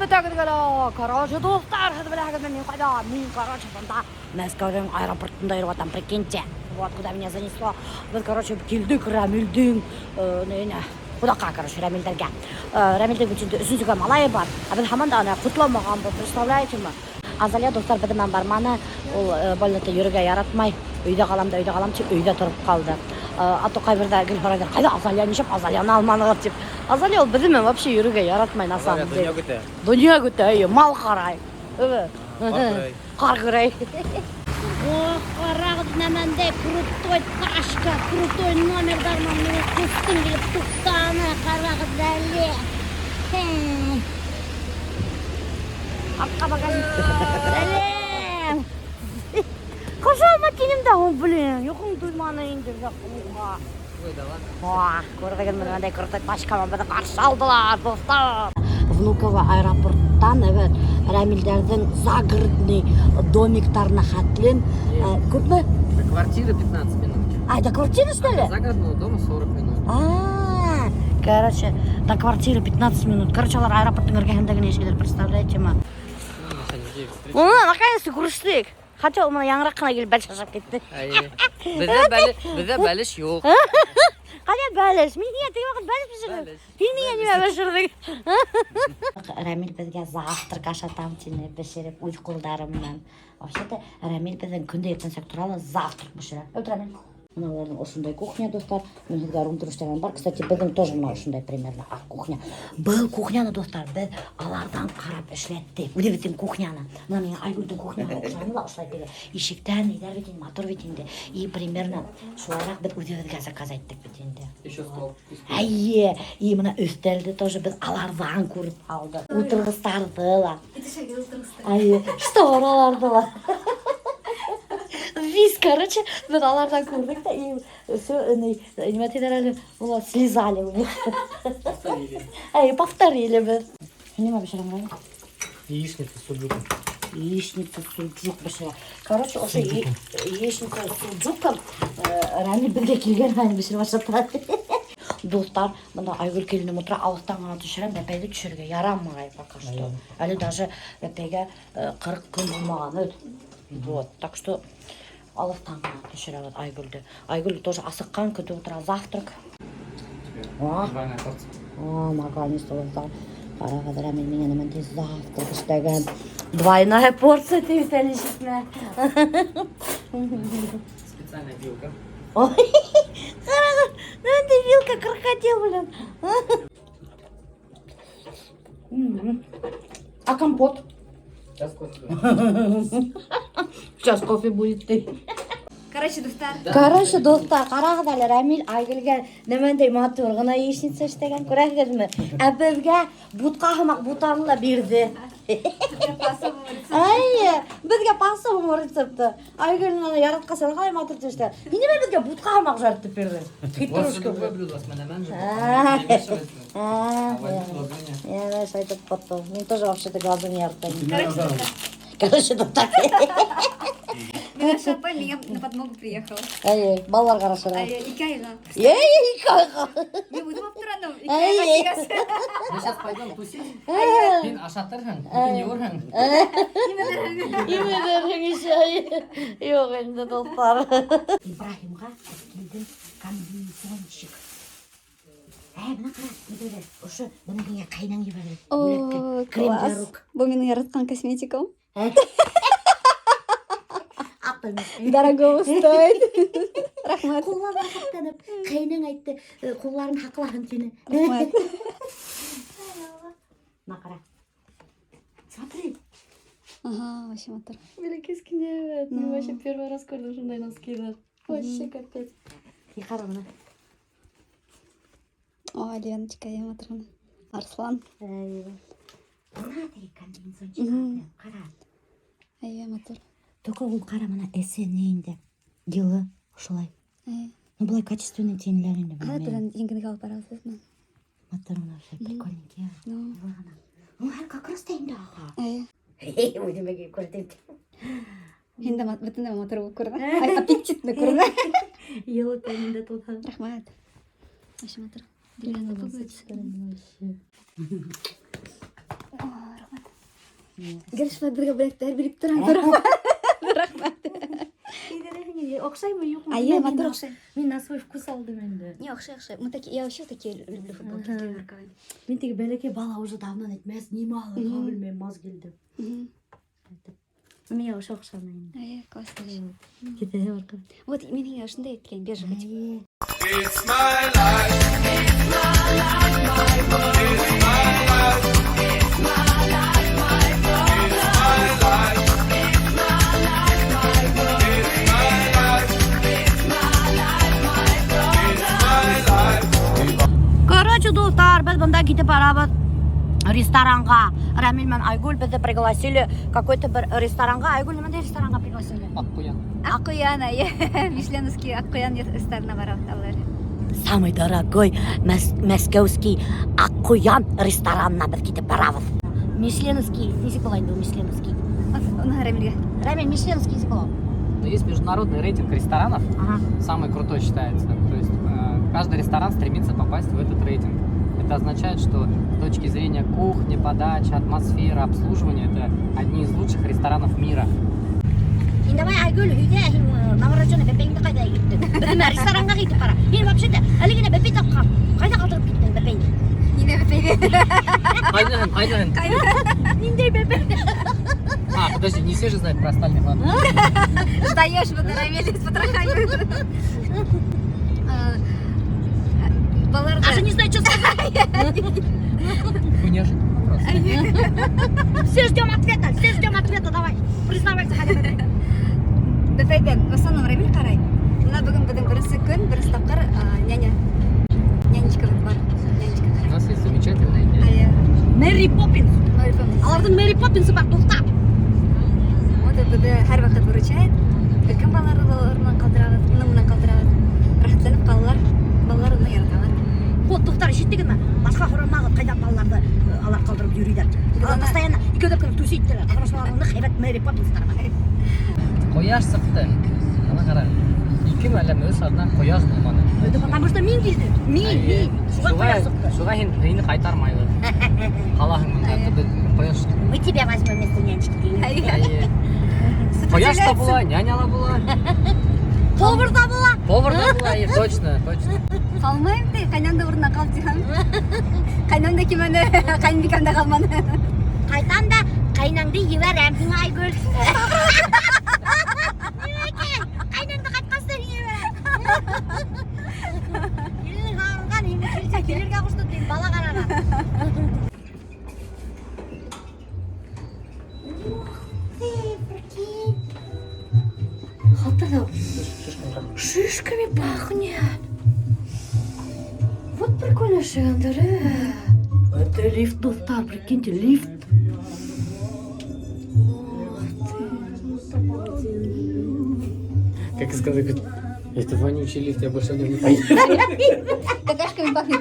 Бөтәгеҙгә лә. Короче, дуҫтар, һеҙ беләһегеҙме, мин ҡайҙа? Мин, короче, бында Мәскәүҙең аэропортында йөрөп ятам, прикиньте. Вот куда меня занесло. Беҙ, короче, килдек Рәмилдең нейенә. Ҡунаҡҡа, короче, Рәмилдәргә. Рәмилдең бит инде өсөнсөгә малайы бар. Ә беҙ һаман да ана ҡотламағанбыҙ, представляете ме? Азалия, дуҫтар, беҙ менән барманы. Ул больница йөрөргә яратмай. Өйҙә ҡалам да өйҙә ҡалам тип, өйҙә тороп ҡалды. А то ҡайберҙә гел һорайҙар, ҡайҙа Азалия, нишләп Азалияны алманығыҙ тип. Азалия ул беҙ менән вообще йөрөргә яратмай, на самом деле. Донъя көтә. Донъя көтә, эйе, мал ҡарай. Эйе. Ҡар көрәй. Ҡар көрәй. Ох, ҡарағыҙ, нәмәндәй крутой тачка, крутой номерҙар менән минең ҡустым килеп туҡтаны, ҡарағыҙ әле. Хе. Артҡа багажник. Сәләм. Ҡаршы алма тинем дә, о, блин, йоҡоң туйманы инде, уға. Ой, да ладно. О, күрҙегеҙме, бындай крутой тачка менән беҙҙе ҡаршы алдылар, дуҫтар. Внуково аэропорттан, эйе, Рәмилдәрҙең загородный домиктарына хәтлем күпме? До квартиры 15 минут. А, до квартиры, что ли? До загородного дома 40 минут. А, короче, до квартиры 15 минут. Короче, улар аэропорттың эргәһендә генә йәшәйҙәр, представляете ме? Ну, на сегодня 9 встречи. Уны наконец-то күрештек. Хотя ул бына яңыраҡ ҡына килеп бәлеш ашап китте. Әйе. Беҙҙә бәлеш юҡ. Ҡайҙа бәлеш? Мин һиңә теге ваҡыт бәлеш бешерҙем. Бәлеш. Һин миңә нимә бешерҙең? Рәмил беҙгә завтрак ашатам тине, бешереп үҙ ҡулдары менән. Вообще-то Рәмил беҙҙең көндә иртәнсәк тора ла завтрак бешерә. Әйт, Рәмил. Бына уларҙың ошондай кухня, дуҫтар. Мин һеҙгә рум-тур эшләгән бар. Кстати, беҙҙең тоже бына ошондай примерно аҡ кухня. Был кухняны, дуҫтар, беҙ аларҙан ҡарап эшләттек. Үҙебеҙҙең кухняны. Бына миңә Айгөлдөң кухняһы оҡшаны ла ошолай теге. Ишектән ниҙәр бит инде, матур бит инде. И примерно шулайыраҡ беҙ үҙебеҙгә заказ иттек бит инде. Еще стол. Әйе, и бына өҫтәлде тоже беҙ аларҙан күреп алдыҡ. Ултырғыстарҙы ла. Әйе, штораларҙы ла. Весь, короче, беҙ аларҙан күрҙек тә, и все, нимә тиҙәр әле, улар слизали у них. Повторили. Әйе, повторили беҙ. Нимә бешерәң, Рәмил? Яичница с суджуком. Яичница с суджук бешерә. Короче, ошо яичница с суджуком Рәмил беҙгә килгән һайын бешереп ашата. Дуҫтар, бында Айгөл киленем ултыра, алыҫтан ғына төшөрәм, бәпәйҙе төшөрөргә ярамай пока что. Әле даже бәпәйгә 40 көн булмаған. Эйе. Вот, так что алыҫтан ғына төшөрәбеҙ Айгөлдө. Айгөл тоже асыҡҡан, көтөп ултыра завтрак. О, Двойная порция. о, наконец-то дуҫтар. Ҡарағыҙ, Рәмил миңә ниндәй завтрак эшләгән. Двойная порция тип әле ишетмә. Специальная вилка. Ой, ҡарағыҙ, ниндәй вилка, крокодил, блин. А компот? Сейчас кофе. Сейчас кофе будет ты. Короче, дуҫтар. Короче, дуҫтар, ҡарағыҙ әле, Рәмил Айгөлгә ниндәй матур ғына яичница эшләгән, күрәһегеҙме? Ә беҙгә бутҡа һымаҡ бутаны ла бирҙе. Әйе, беҙгә по особому рецепту. Айгөл уны яратҡанса ҡалай матур эшләгән. Һин нимә беҙгә бутҡа һымаҡ жарып бирҙең? У вас же Хитрушка. другое блюдо с менемен же. А. Не мешивается. А, А возьми глазунья. Я, знаешь, это потом. Мин тоже вообще-то глазунья яратам. Короче, дуҫтар. Короче, дуҫтар. Миләүшә апай миңә на подмогу приехала. Әйе, балалар ҡарашырға. Әйе, ике айға. Эй, ике айға. Мин үҙем аптыраным. Ике Әйе. айға килгәс. Мы сейчас пойдем тусить. Һин ашатырһың, һин йыуырһың. Имеҙерһең еще. Юҡ инде, дуҫтар. Ибраһимға килдем комбинезончик. Ә, бына ҡара, ниҙе, ошо быны һиңә ҡәйнәң ебәрҙе. О, Крем для класс. рук. Был минең яратҡан косметикам. Аҡтан. Дорогого стоит. Рәхмәт. Ҡуллап рәхәтләнеп, ҡәйнәң әйтте, ҡулларын һаҡлаһын тине. Рәхмәт. Бына ҡара. Смотри. Ага, вообще матур. Бәләкәс кенә. Ну. Мин вообще первый раз күрҙем шундай носкиҙы. Вообще капец. И ҡара бына. О, Леночка, я матур ғына. Арслан. Бына теге комбинезончик. Ҡара. Әйе, матур. Только ул ҡара бына эсе ни инде. Йылы, ошолай. Әйе. Ну, былай качественный тинеләр инде. Ҡайҙа беҙ еңгәнегә алып барабыҙ беҙ? Матур бына ошо, прикольненький. Ну, Йылы ғына. Ну, как раз та инде аға. әйе. Үҙемә кейеп күрһәтәм. Һин дә бөтөнләй матур булып күренә. Ай, аппетитно күренә. Йылы тәнендә тотһа. Рәхмәт. Вообще матур. О, рәхмәт. Гел шулай беҙгә бүләктәр биреп тора. Рәхмәт. Оҡшаймы, юҡмы? Эйе, матур оҡшай. Мин на свой вкус алдым инде. Не, оҡшай, оҡшай. Мы такие, я вообще такие люблю футболки с длинными рукавами. Мин теге бәләкәй бала уже давно әйтмәҫ, нимә алырға белмәйем, маҙ килде. Миңә ошо оҡшаны инде. Эйе, классно. Китә барҡа. Вот мин һиңә ошондай әйткән, бежевый. Эйе. It's my life. It's my life, my world. It's my life. It's my life, my world. It's my life. It's my life, my world. It's my life. It's my life, my world. It's my life. Короче, дуҫтар, беҙ бында китеп барабыҙ ресторанға. Рамиль менән Айгөл беҙҙе пригласили какой-то бер ресторанға. Айгөл, ниндәй ресторанға пригласили? Аҡ ҡуян. Аҡ ҡуян, эйе. Мишленовский Аҡ ҡуян ресторанына барабыҙ алар. Самый дорогой мәскәүский Аҡ ҡуян ресторанына беҙ китеп барабыҙ. Мишленовский, нисек була инде ул Мишленовский? Уны Рамилгә. Рамиль, Мишленовский нисек була? Но есть международный рейтинг ресторанов, самый крутой считается. То есть каждый ресторан стремится попасть в этот рейтинг. Это означает, что с точки зрения кухни, подачи, атмосферы, обслуживания, это одни из лучших ресторанов мира. Һин давай, Айгөл, өйҙә һин новорожденный бәпәйеңде ҡайҙа иттең? Беҙ бына ресторанға китеп бара. Һин вообще-то әле генә бәпәй тапҡан. Ҡайҙа ҡалдырып киттең бәпәйҙе? Ниндәй бәпәйҙе? Ҡайҙа, ҡайҙа. Ниндәй бәпәй? А, подожди, не все же знают про остальных, ладно. Сдаешь вот Рамиль с потрохами. Балаларҙы Даже не знаю, что сказать. Какой неожиданный вопрос. Все ждем ответа, все ждем ответа, давай. Признавайся хотя бы. Бәпәйҙе в основном Рамиль ҡарай. Бына бөгөн беҙҙең беренсе көн, беренсе тапҡыр няня. Нянечкабыҙ бар. Нянечка У ҡарай. нас есть замечательная няня. Эйе. Мэри Поппинс. Мэри Поппинс. Уларҙың Мэри Поппинсы бар, дуҫтар. Вот беҙҙе һәр ваҡыт выручает. Өлкән балаларҙы ла улар менән ҡалдырабыҙ, уның менән ҡалдырабыҙ. Рәхәтләнеп ҡалалар. Балалар уны яраталар. Вот, дуҫтар, ишеттегеҙме? Башҡа һорамағыҙ, ҡайҙа балаларҙы алар ҡалдырып йөрөйҙәр. Алар постоянно икәүҙәп кенә тусить итәләр. Потому что уларҙың ныҡ һәйбәт Мэри Поппинстары бар. Ҡояш сыҡты. Бына ҡара. Ике мәллә өс аҙна ҡояш булманы. Это потому что мин килдем. Мин, мин. Шуға ҡояш сыҡты. Шуға һин һине ҡайтармайбыҙ. Ҡалаһың бында, беҙ ҡояш. Мы тебя возьмем вместо нянечки. Эйе. Ҡояш та була, няня ла була, Повар ҙа була. Повар ҙа була, эйе, точно, точно. Ҡалмайым ти, ҡайнам да урынына ҡал тиһәм. Ҡайнам да килмәне, ҡайынбикәм дә ҡалманы. Ҡайтам да ҡайнаңды ебәрәм һиңә, Айгөл. Нимәкәй? Ҡайнаңды ҡайтҡас та һиңә ебәрәм. Киленең һағынған, инде килһә килергә ҡушты тием, бала ҡарарға. Ух ты, прикинь. Хатта шишками пахнет. Вот прикольно шендер. Это лифт, дуҫтар, прикиньте, лифт. Ух ты. Как сказать, говорит, это вонючий лифт, я больше в нем не поеду. Какашками пахнет.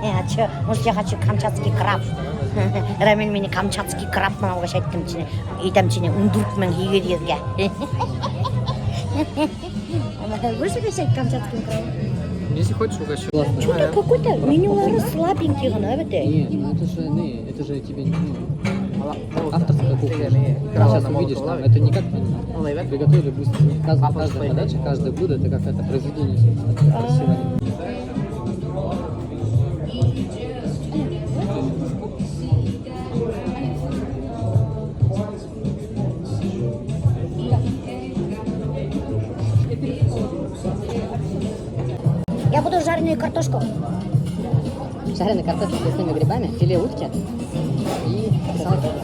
А чё, может, я хочу камчатский краб? Рамиль мине камчатский краб менән угощать иттем тине. Итәм тине, 14 800-гә. Будешь угощать камчатским крабом? Если хочешь, угощу. Что-то какой-то менюлары слабенький ғына бит. Не, ну это же, не, это же тебе, ну, авторская кухня. Сейчас увидишь, там, это не как приготовили быстро. Каждая подача, каждое блюдо, это какое-то произведение, собственно, красивое. Я буду жареную картошку. Жареная картошка с лесными грибами, филе утки и салат. Да-да.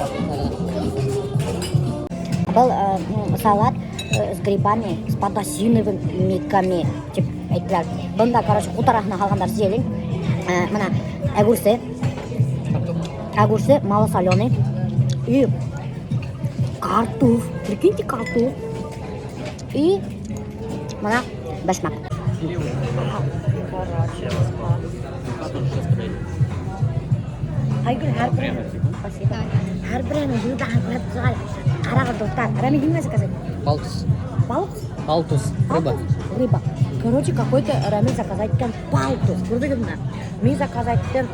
Был салат с грибами, с подосиновиками, тип әйттеләр. Бында, короче, ҡул тараһына һалғандар зелень. Бына огурцы. Огурцы малосоленый. И картоф. Прикиньте, картоф. И Бына бәшмәк. Короче, Айгөл һәр береһе. Спасибо. Һәр береһенең блюдоһын күрһәтеп сыға. Ҡарағыҙ, дуҫтар. Рами, нимә заказать? Палтус. Балыҡ? Палтус. Рыба. Рыба. Короче, какой-то Рамиль заказать иткән палтус. Күрҙегеҙме? Мин заказать иттем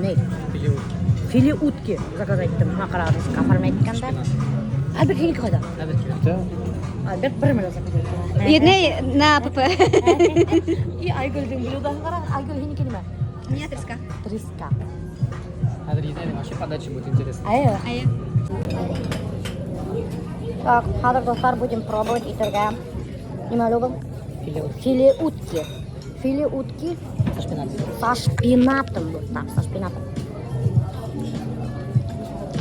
ни? Филе утки. Филе утки заказать иттем. Бына ҡарағыҙ, нисек оформлять иткәндәр. Альберт, һинеке ҡайҙа? Хәҙер килә. Альберт бер мәле заказать иткән. Еҙнәй на ПП. И Айгөлдөң блюдоһын ҡарағыҙ. Айгөл, һинеке нимә? Миңә треска. Треска. Хәҙер еҙнәйҙең вообще подача будет интересно. Әйе. Әйе. Так, хәҙер, дуҫтар, будем пробовать итергә. Нимә әле был? Филе утки. Филе утки. Филе утки Со шпинатом. со шпинатом, дуҫтар, со шпинатом.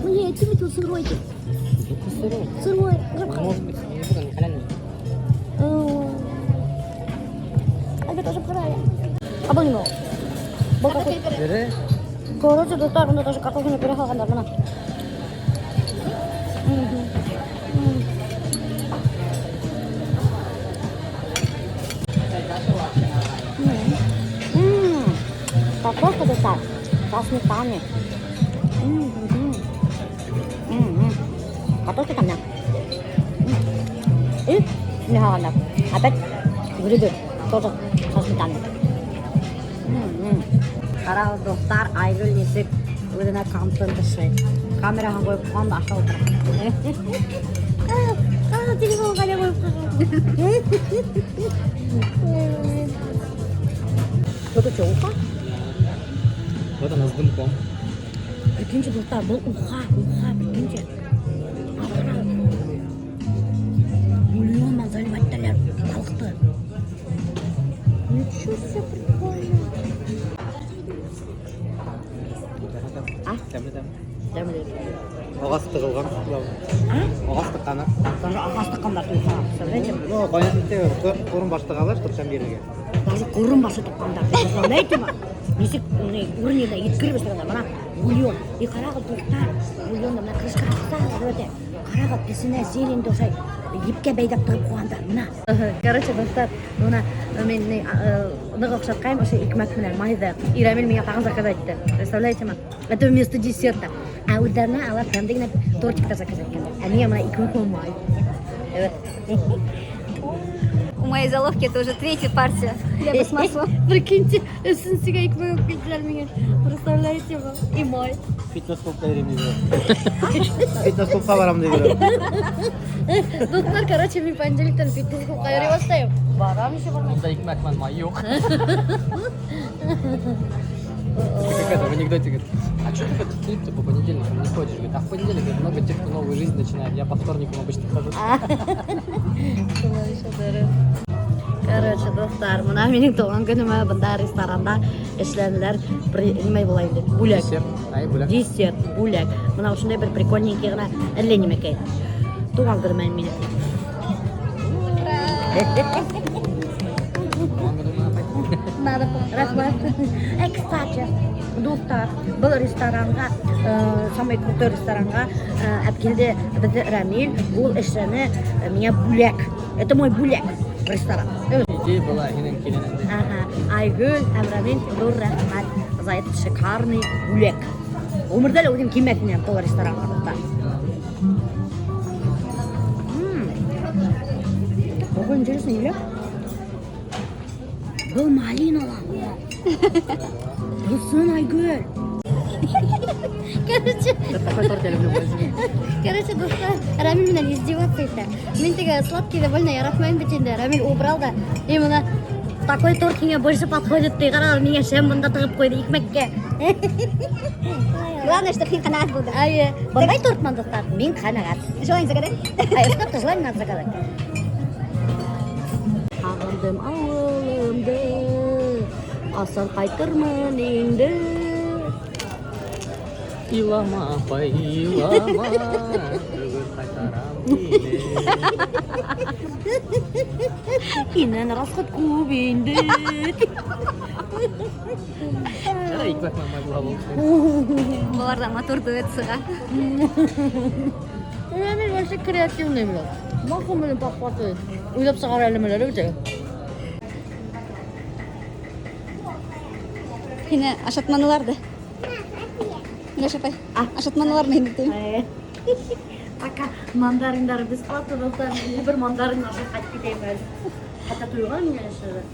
Мне тимити сырой. Это сырой. Сырой. Может быть, не буду, не халяльный. Альберт уже продали. А был нимә ул? Был какой? Бери. Короче, дуҫтар, бында тоже картофельный пюре һалғандар, бына. Мгм. М. Картошка, дуҫтар, со сметаной. М, м. М. Картошка там, да. И не һалғандар. Опять грибы тоже со сметаной. М. Ҡарағыҙ, дуҫтар, Айгөл нисек үҙенә контент эшләй. Камераһын ҡуйып ҡуйған да ашап ултыра. Ҡара, телефон ҡайҙа ҡуйып ҡуйған. Это что, уха? Вот она с дымком. Прикиньте, дуҫтар, был уха, уха, прикиньте. Ҡарағыҙ. Бульон менән заливать итәләр балыҡты. Ничего себе, прикольно. А? Тәмле, тәмле. Тәмле. Ағас тығылған. А? Ағас тыҡҡаны. Даже ағас тыҡҡандар уха, представляете? Ну, ҡайнат итте, ҡором башы тығалар, чтобы тәм бирергә. Даже ҡором башы тыҡҡандар. Представляете ма? Нисек ни уровеньда еткереп эшләгәндәр. Бына бульон. И ҡарағыҙ, дуҫтар, бульонды бына крышка асһағыҙ, әлбиттә. Ҡарағыҙ, эсенә зеленьде ошолай епкә бәйләп тығып ҡуйғандар. Бына. Короче, дуҫтар, бына мин ни ныҡ оҡшатҡайным ошо икмәк менән майҙы. И Рамиль миңә тағын заказать итте. Представляете ма? Это вместо десерта. Ә үҙҙәренә алар тәмле генә тортиктар заказать иткәндәр. Ә миңә бына икмәк менән май. Evet. У моей заловки это уже третья партия хлеба с маслом. Прикиньте, өсөнсөгә икмәк алып килделәр миңә. Представляете ма? И май. Фитнес клубҡа йөрөйөм тип. Фитнес клубҡа барам тип. Дуҫтар, короче, мин понедельниктән фитнес клубҡа йөрөй башлайым. Барам еще бармай. Унда икмәк менән май юҡ. Как это в анекдоте говорит, а что ты в этот клуб-то по понедельникам не ходишь? Говорит, а в понедельник, говорит, много тех, кто новую жизнь начинает. Я по вторникам обычно хожу. Короче, дуҫтар, бына минең тыуған көнөмә бында ресторанда эшләнеләр бер нимә була инде? Бүләк. Десерт. Ай, бүләк. Десерт, бүләк. Бына ошондай бер прикольненький ғына әллә нимәкәй. Тыуған көнөмә минең. Тыуған көнөмә апай. Надо. Рәхмәт. Кстати, дуҫтар, был ресторанға, самый крутой ресторанға әпкилде беҙҙе Рамиль, ул эшләне миңә бүләк. Это мой бүләк ресторан. Идея была һинең киленеңдең. Ага. Айгөл һәм Рамиль, ҙур рәхмәт за этот шикарный бүләк. Ғүмерҙә лә үҙем килмәҫ инем был ресторанға, дуҫтар. Какой интересный, не? Был малина ла. Был Айгөл. Короче, Такой торт я люблю больше. короче, дуҫтар, Рамиль менән издеваться итә. Мин теге сладкий довольно яратмайым бит инде. Рамиль убрал да. И бына Такой торт һиңә больше подходит ти ҡара, миңә шәм бында тығып ҡуйҙы икмәккә. Главное, что һин ҡәнәғәт булдың. Әйе, бындай торт менән, дуҫтар, мин ҡәнәғәт. Желание загадай. Ай, что желание надо загадать. Һағындым ауылымды, ҡасан ҡайтырмын инде. Илама, апай, илама. Бөгөн ҡайтарам һине. Һинән расход күп инде. Ярай, икмәк менән май була был. Быларҙа матур дуэт сыға. Рамиль вообще креативный был. Маху менән похваты. Уйлап сығара әле менән үтә. Һине ашатманылар ҙа. Миләш апай, ашатманылармы һине тием? Пока мандариндар бесплатно, дуҫтар. Бер мандарин ашап ҡайтып китәйем әле. Хатта туйған мин әле.